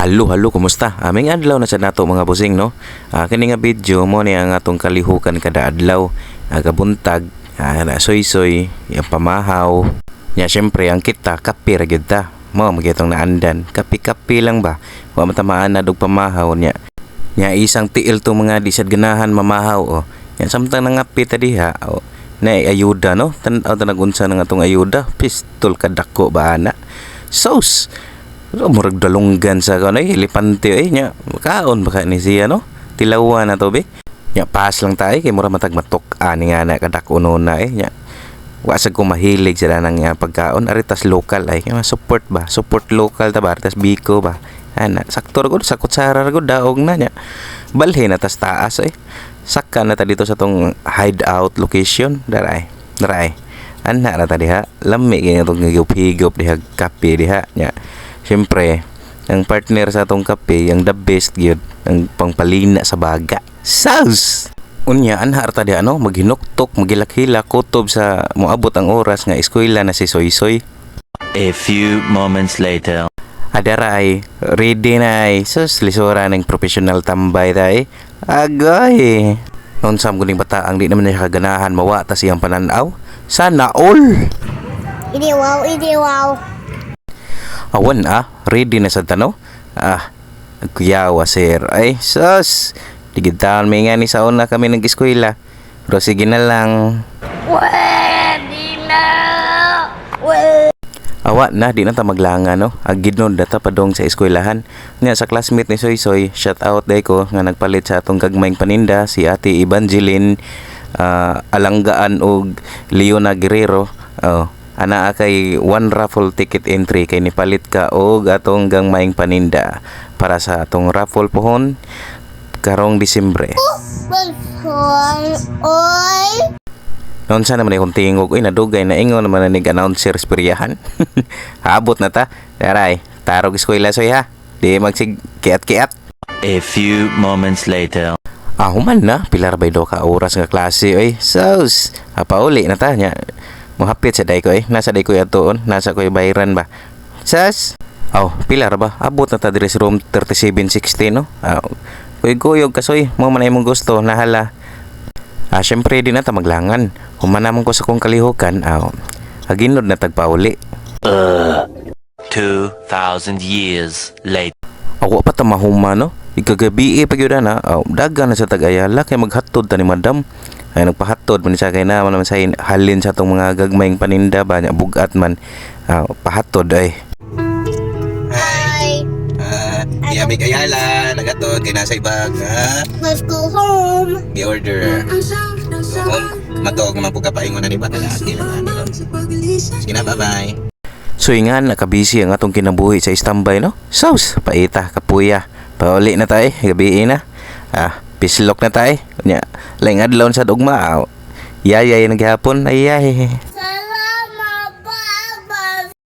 Halo, halo, kumusta? Aming adlaw na sa nato, mga busing, no? Kini nga video mo ni ang atong kalihukan kada adlaw. Kabuntag, na soy-soy, yung pamahaw. Nya syempre ang kita kape ra gyud ta. Mo magyatong naandan. Kape-kape lang ba? Wa man tamaan na dog pamahaw nya. Nya isang tiil to mga di sad ganahan mamahaw oh. Nya samtang nangape ta diha, oh, na ayuda, no? Tan-aw ta nagunsa na nga tong ayuda, pistol kadako ba ana. Sus! So, murag dalunggan sa kanay elepante eh nya. Kaon ba ka ni siya, no? Tilawa na to be. Nya pas lang tayo kay mura matag matok ani nga na kadako no na eh nya. Wa sad ko mahilig sila nang pagkaon aritas local ay kaya support ba? Support local ta ba? Aritas Biko ba? Ana, sakto ra gud sa kutsara ra gud daog na nya. Balhin na tas taas eh. Saka na ta dito sa tong hideout location daray. Daray. Ana ra ta diha. Lami kay atong higop-higop diha kape diha nya. Siyempre, ang partner sa atong kape, ang the best gyud, ang pangpalina sa baga. Sauce! Unya, anha ra ta diha, no? Maghinuktok, magilak-hilak, kutob sa moabot ang oras nga eskwela na si Soy Soy. A few moments later. Adara ay, ready na ay. Sus, lisura ng professional tambay tay. Agay! Noon sa kuning bataang di naman niya kaganahan mawa ta siyang pananaw. Sana all! Hindi wow, hindi wow. Awan ah, ready na sa tano? Ah, kuyawa sir. Ay, sus! Digital may nga ni sa una kami nag-eskwela. Pero sige na lang. Pwede na! Awa na, di na ta maglanga, no? Agid no, data pa dong sa eskwelahan. Nga sa classmate ni Soy Soy, shout out day ko nga nagpalit sa atong gagmayng paninda, si Ate Evangeline Alanggaan og Leona Guerrero. Oh, ana kay one raffle ticket entry kay nipalit ka og atong gagmayng paninda para sa atong raffle pohon karong Disyembre. Oy! Noon sa naman akong tingog, uy, nadugay na ingon naman na nig-announcer spiryahan. Habot na ta. Daray, tarog eskwela soy ha. Di magsig kiat-kiat. A few moments later. Ah, human na. Pilar bay do ka oras nga klase, oy. Sus, pauli na ta nya. Mohapit sa day ko eh. Nasa day ko atoon. Nasa ko bayran ba. Sas. Oh, pilar ba? Abot na ta diri sa room 3760, no? Ah, kuyog-kuyog kasoy. Mo man ay imong gusto. Nahala. Ah, syempre di na ta maglangan. Human naman ko sa kong kalihukan, aginod na tagpauli. 2,000 years later. Ako pa ta mahuma, no? Ikagabi pa gyud na, dagan na sa tag-ayala kay maghatod ta ni madam. Ay nagpahatod man siya kay na man sa halin sa atong mga gagmayng paninda ba nya bugat man. Pahatod ay. Hi! Uh, Yamig Ayala, nagatod kay nasa ibag, ha? Let's go home! Gi-order. Go home. Matog naman po kapaingon na ni ba kalaki naman. Sige na, bye-bye. So ingan, nakabisi ang atong kinabuhi sa standby, no? Sus, paita, kapuya. Pauli na tayo, gabi na. Pislok na tayo. Nya, laing adlaw sa dugma. Yayay naghapon, ay ay.